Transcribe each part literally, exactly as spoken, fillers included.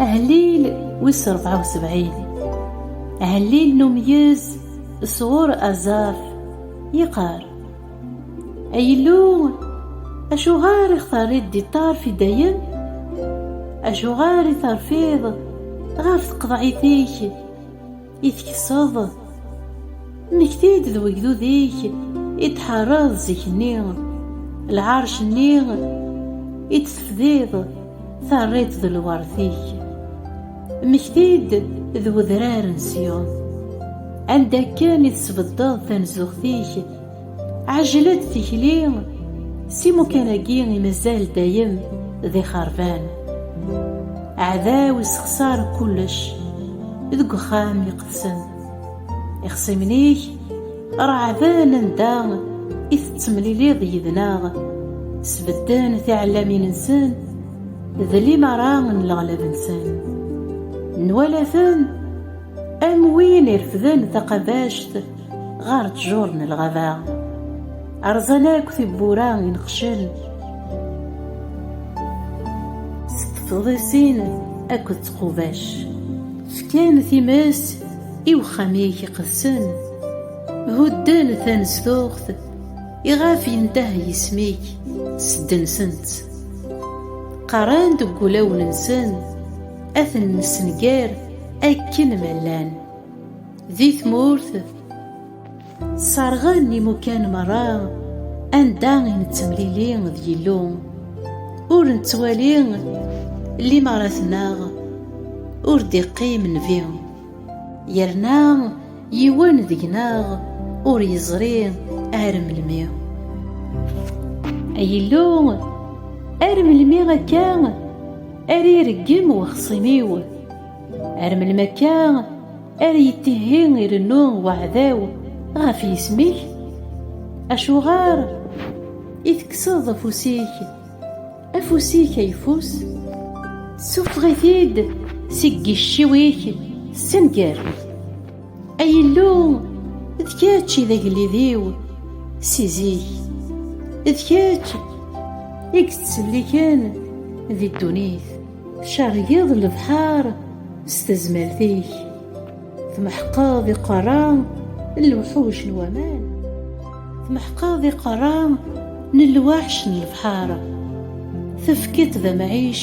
Ahellil wis rebɛa u sebɛin. Ahellil n umeyyez sɣur Azaf, yeqqar: Ay Illu, acuɣer i ɣ-terriḍ di ṭṭerf i dayem? Acuɣer i terfiḍ ɣef tqeḍɛit-ik i tekkseḍ? Mmekti-d d wegdud-ik i d-tḥerreḍ zik-nni, lɛerc-nni i d-tefdiḍ, terriḍ-t d lwert-ik. Mmekti-d d wedrar n Siyun, anda akken i tesbeddeḍ tanzuɣt-ik. Ɛejlet tikli, s imukan-agi i mazal dayem d ixerban. Aɛdaw issexṣar kullec deg uxxam iqedsen. Ixṣimen-ik reɛden anda i tettemliliḍ yid-neɣ. Sbedden tiɛellamin-nsen d limara n leɣlab-nsen. Nwala-ten am win irefden taqabact ɣer ttjur n lɣaba. Rẓan akk tiwwura ineqcen s tefḍisin akked tqubac. Fkan times i wexxam-ik iqedsen. Hudden tanezduɣt iɣef yendeh yisem-ik, sedden-sent. Qqaren deg wulawen-nsen: Ad ten-nessenger akken ma llan. Di tmurt, sserɣen imukan merra anda i nettemlili d Yillu. Ur nettwali limarat-nneɣ, ur d-iqqim nnbi. Yerna yiwen deg-neɣ ur yeẓri ar melmi. Ay Illu, ar melmi akka ara ireggem wexṣim-iw? Ar melmi akka ara yettihi irennu weɛdaw ɣef yisem-ik? Acuɣer i tekkseḍ afus-ik, afus-ik ayeffus? Tessufeɣ-it-id seg yicciw-ik, tessenger. Ay Illu, d kečč i d agellid-iw si zik. D kečč i yettselliken di ddunit. Tcerrgeḍ lebḥer s tezmert-ik. Tmeḥqeḍ iqerra n lewḥuc n waman. Tmeḥqeḍ iqerra n lweḥc n lebḥer. Tefkiḍ d amɛic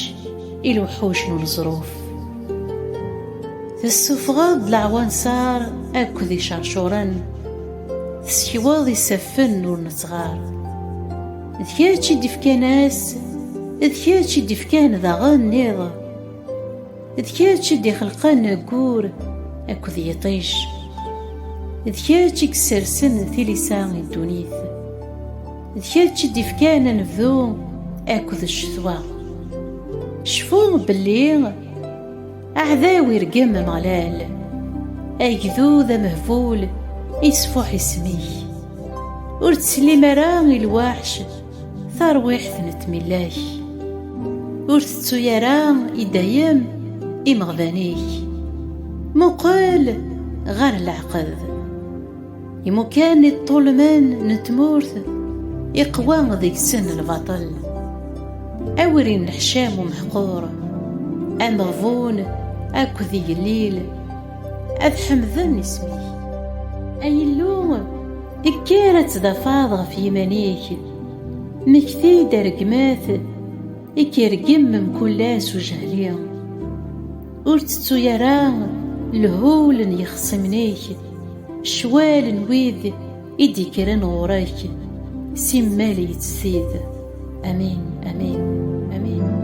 i lewḥuc n uneẓruf. Tessufɣeḍ-d leɛwanṣer akked icercuren. Tessekweḍ isaffen ur nettɣar. D kečč i d-ifkan ass, d kečč i d-ifkan daɣen iḍ. D kečč i d-ixelqen aggur akked yiṭij. D kečč i yessersen tilisa i ddunit. D kečč i d-ifkan anebdu akked ccetwa. Cfu belli aɛdaw irgem Ameɣlal. Agdud amehbul isfuḥ isem-ik. Ur ttsellim ara i lweḥc tarwiḥt n tmilla-k. Ur tettu ara i dayem imeɣban-ik. Muqel ɣer leɛqed. Imukan iṭṭulmen n tmurt iqwa deg-sen lbaṭel. Awer inneḥcam umeḥqur, ameɣbun akked igellil ad ḥemden isem-ik. Ay Illu, kker ad tdafaḍ ɣef yiman-ik. Mmekti-d rregmat i k-irgem mkul ass ujehli. Ur tettu ara lhul n yixṣimen-ik, ccwal n wid i d-ikkren ɣur-k, simmal yettzid. Amin, amin, amin.